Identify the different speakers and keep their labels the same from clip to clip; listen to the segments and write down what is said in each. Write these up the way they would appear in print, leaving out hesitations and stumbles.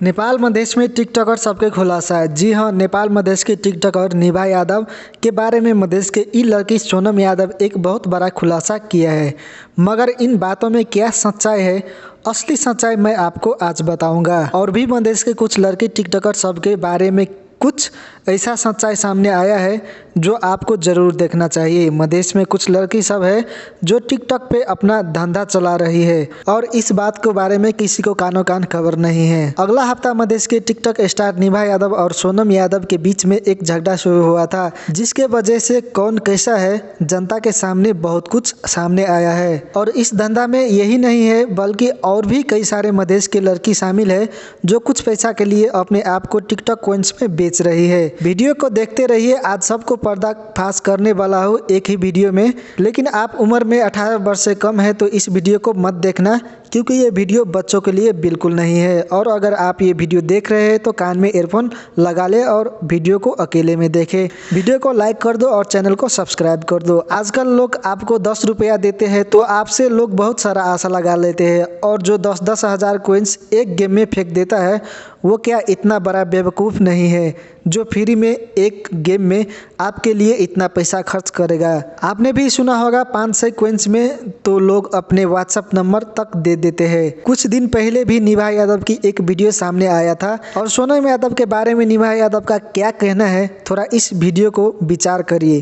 Speaker 1: नेपाल मधेश में टिकटकर सबके खुलासा। जी हाँ, नेपाल मधेश के टिकटकर निभा यादव के बारे में मधेश के ई लड़की सोनम यादव एक बहुत बड़ा खुलासा किया है। मगर इन बातों में क्या सच्चाई है, असली सच्चाई मैं आपको आज बताऊंगा। और भी मधेश के कुछ लड़की टिकटकर सबके बारे में कुछ ऐसा सच्चाई सामने आया है जो आपको ज़रूर देखना चाहिए। मधेश में कुछ लड़की सब है जो टिकटॉक पे अपना धंधा चला रही है और इस बात के बारे में किसी को कानो कान खबर नहीं है। अगला हफ्ता मधेश के टिकटॉक स्टार निभा यादव और सोनम यादव के बीच में एक झगड़ा शुरू हुआ था, जिसके वजह से कौन कैसा है जनता के सामने बहुत कुछ सामने आया है। और इस धंधा में यही नहीं है बल्कि और भी कई सारे मधेश के लड़की शामिल है जो कुछ पैसा के लिए अपने आप को टिकटॉक कॉइन्स में बेच रही है। वीडियो को देखते रहिए, आज सबको पर्दा फाश करने वाला हूँ एक ही वीडियो में। लेकिन आप उम्र में 18 वर्ष से कम है तो इस वीडियो को मत देखना, क्योंकि ये वीडियो बच्चों के लिए बिल्कुल नहीं है। और अगर आप ये वीडियो देख रहे हैं तो कान में एयरफोन लगा ले और वीडियो को अकेले में देखें। वीडियो को लाइक कर दो और चैनल को सब्सक्राइब कर दो। आजकल लोग आपको 10 रुपया देते हैं तो आपसे लोग बहुत सारा आशा लगा लेते हैं, और जो 10-10 हज़ार कोइंस एक गेम में फेंक देता है वो क्या इतना बड़ा बेवकूफ़ नहीं है जो फ्री में एक गेम में आपके लिए इतना पैसा खर्च करेगा। आपने भी सुना होगा 500 कोइंस में तो लोग अपने व्हाट्सएप नंबर तक दे देते हैं। कुछ दिन पहले भी निभा यादव की एक वीडियो सामने आया था और सोनम यादव के बारे में निभा यादव का क्या कहना है, थोड़ा इस वीडियो को विचार करिए।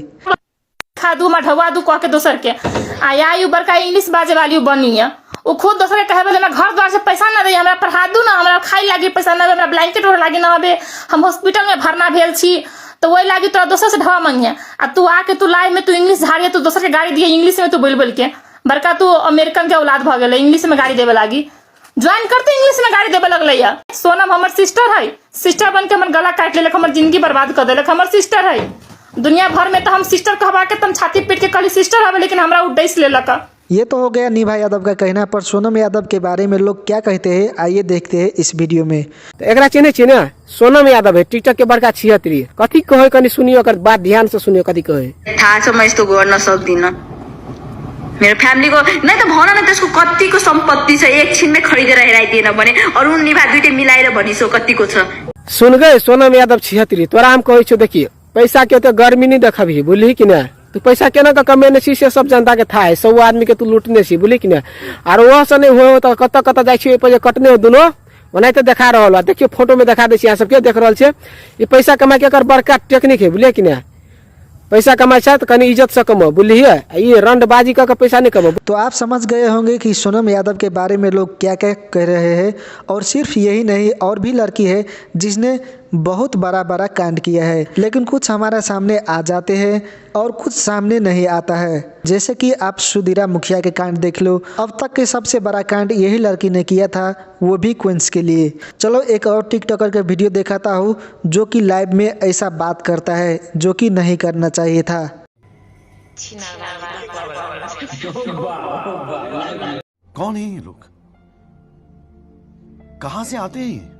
Speaker 2: खा दू मठवा दू कह के दोसर के आ आई बड़का इंग्लिश बाजे वाली बनी है। वो खुद दोसर के कहे बोले हमरा घर द्वार से पैसा ना दे, हमरा पढ़ा दू ना, हमरा खाइ लागी पैसा ना, हमरा ब्लैंकेट ओढ़ लागी ना आबे, हम हॉस्पिटल में भरना भेल छी तो वही लागी तोरा दोसर से ढवा मंगिए। आ तू आके तू लाइव में तू इंग्लिश झाड़िए, तू दोसर के गाड़ी दिए इंग्लिश में तू बोल बोल के बड़का तू अमेरिकन के औलाद भ गेलै, इंग्लिश में गाड़ी देवे लागी ज्वाइन करते इंग्लिश में गाड़ी देवे लगलै। सोनम हमर सिस्टर है, सिस्टर बन के हमर गला काटि लेलक, हमर जिंदगी बर्बाद कर देलक, हमर सिस्टर है। दुनिया भर में तो हम सिस्टर कहबा के तुम छाती पीट के कहली सिस्टर हवे, लेकिन हमरा उ डस लेलक।
Speaker 1: ये तो हो गया निभा यादव का कहना, पर सोनम यादव के बारे में लोग क्या कहते हैं आइए देखते हैं इस वीडियो में।
Speaker 3: तो एकरा चिन्है छी ने, सोनम यादव है टिकटॉक के बड़का छिहत्तरी। कथी कहै कनी सुनियो, एकर बात ध्यान से सुनियो कथी कहै।
Speaker 4: थाहा छ म यस्तो गर्न सक्दिनँ, मेरो फ्यामिलीको नै त भन न त्यसको कतिको सम्पत्ति छ, एकछिनमै खरिदेर हेराइदिएन भने अरुण निभा दुइटै मिलाएर भनिसो कतिको छ।
Speaker 3: सुन गए सोनम यादव छिहत्तरी, तोरा हम कहै छौ देखिए पैसा के ओते गर्मी नहीं देखबही, बुझली कि ने। तू पैसा केना के कमेने छी से सब जनता के था है, 100 आदमी के तू लूटने छी, बुझली कि ने। आर ओहो से नहीं हो तो कतऽ कतऽ जाइ छी, ओहि पर जे कटने हो दुनो ओनाहिते देखा रहल बा। देखियो फोटो में देखा दै छी अहाँ सबके, देख रहल छियै ई पैसा कमाय के एकर बड़का टेक्निक है, बुझलियै कि ने। पैसा कमाय छै तऽ कनी इज्जत से कमाओ, बुझलियै, ई रंडबाजी कऽ के पैसा नहीं कमाओ।
Speaker 1: तो आप समझ गए होंगे कि सोनम यादव के बारे में लोग क्या क्या कह रहे हैं। और सिर्फ यही नहीं, और भी लड़की है जिसने बहुत बड़ा बड़ा कांड किया है, लेकिन कुछ हमारे सामने आ जाते हैं और कुछ सामने नहीं आता है। जैसे कि आप सुधीरा मुखिया के कांड देख लो, अब तक के सबसे बड़ा कांड यही लड़की ने किया था, वो भी क्वींस के लिए। चलो एक और टिकटॉकर का वीडियो दिखाता हूँ जो कि लाइव में ऐसा बात करता है जो कि नहीं करना चाहिए था।
Speaker 5: कौन है ये लोग, कहाँ से आते हैं?